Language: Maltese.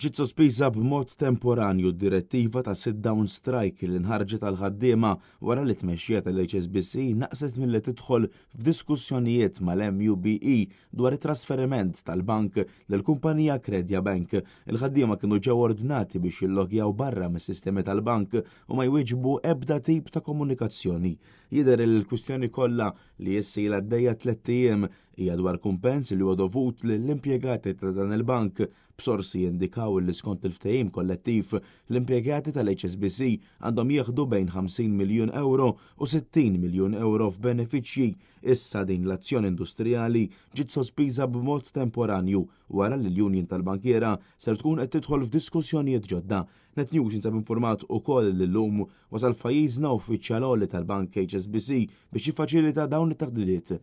Ġiet sospiża b'mod temporanju d-direttiva ta' sit-down strike li nħarġet għall-ħaddiema wara li t-tmexxija tal-HSBC naqset milli tidħol f'diskussjonijiet mal-MUBE dwar it-trasferiment tal-bank lill-kumpanija Credya Bank. Il-ħaddiema kienu ġew ordnati biex jillogjaw barra mis-sistemi tal-bank u ma jwieġbu ebda tip ta' komunikazzjoni. Jidher li l-kwistjoni kollha li issa ilha għaddejja tlett ijiem hija dwar kumpens li huwa dovut lill-impjegati ta' dan il-bank b'sorsi jindikaw li skont il-ftehim kollettiv l-impjegati tal-HSBC għandhom jieħdu bejn 50 miljun euro u 60 miljun euro f'benefiċċji. Issa din l-azzjoni industrijali ġiet sospiża b'mod temporanju wara li l-Union tal-Bankiera ser tkun qed tidħol f'diskussjonijiet ġodda. Net News jinsab informat ukoll li llum wasal f'pajjiżna uffiċjal għoli tal-Bank HSBC biex jiffaċilita dawn it-taħdidiet.